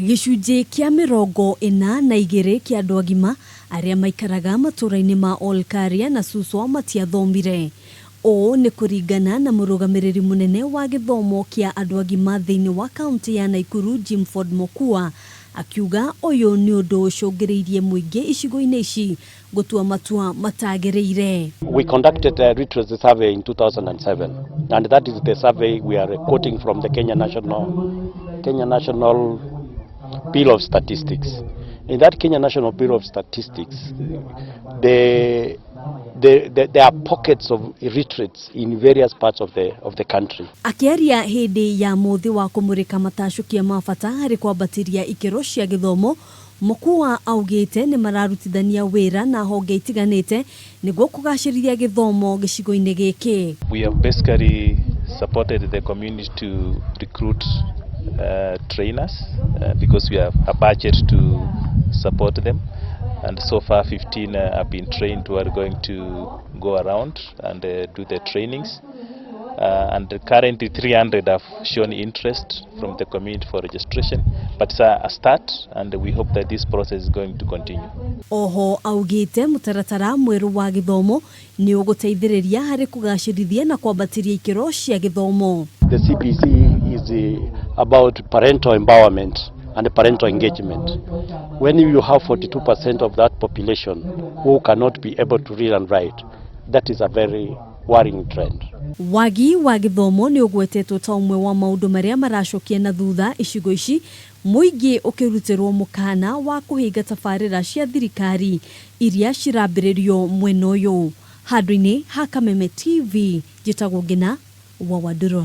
Gĩcunjĩ kĩa 42 kĩa andũ agima arĩa maikaraga matũũra-inĩ ma Olkaria na Suswa matiathomire. Ũũ nĩ kũringana na mũrũgamĩrĩri mũnene wa gĩthomo kĩa andũ agima thĩinĩ wa kaũntĩ ya Naikuru Jimford Mokua, akiuga ũyũ nĩ ũndũ ũcũngĩrĩirie mũingĩ icigo-inĩ ici gũtua matua matagĩrĩire. We conducted a literacy survey in 2007, and that is the survey we are quoting from the Kenya National Bureau of Statistics. In that Kenya National Bureau of Statistics, there are pockets of illiterates in various parts of the country. Akĩaria hĩndĩ ya mũthĩ wa kũmũrĩka matacũkia ma bata harĩ kwambatĩria ikĩro cia gĩthomo, Mokua augĩte nĩ mararutithania wĩra na honge itiganĩte nĩguo kũgacĩrithia gĩthomo gĩcigo-inĩ gĩkĩ. We have basically supported the community to recruit trainers because we have a budget to support them. And so far, 15 have been trained who are going to go around and do the trainings. And currently 300 have shown interest from the community for registration. But it's a start, and we hope that this process is going to continue. Oho augĩte mũtaratara mwerũ wa gĩthomo nĩ ũgũteithĩrĩria harĩ kũgacĩrithia na kwambatĩria ikĩro cia gĩthomo. The CBC is about parental empowerment and parental engagement. When you have 42% of that population who cannot be able to read and write, that is a very worrying trend. Wagi wa gĩthomo nĩ ũgwetetwo ta ũmwe wa maũndũ marĩa maracokia na thutha icigo ici, mũingĩ ũkĩrutĩrwo mũkana wa kũhinga tabarĩra cia thirikari iria cirambĩrĩrio mwena ũyũ. Handũ-inĩ ha Kameme TV, njĩtagwo Ngina wa Wandũrũ.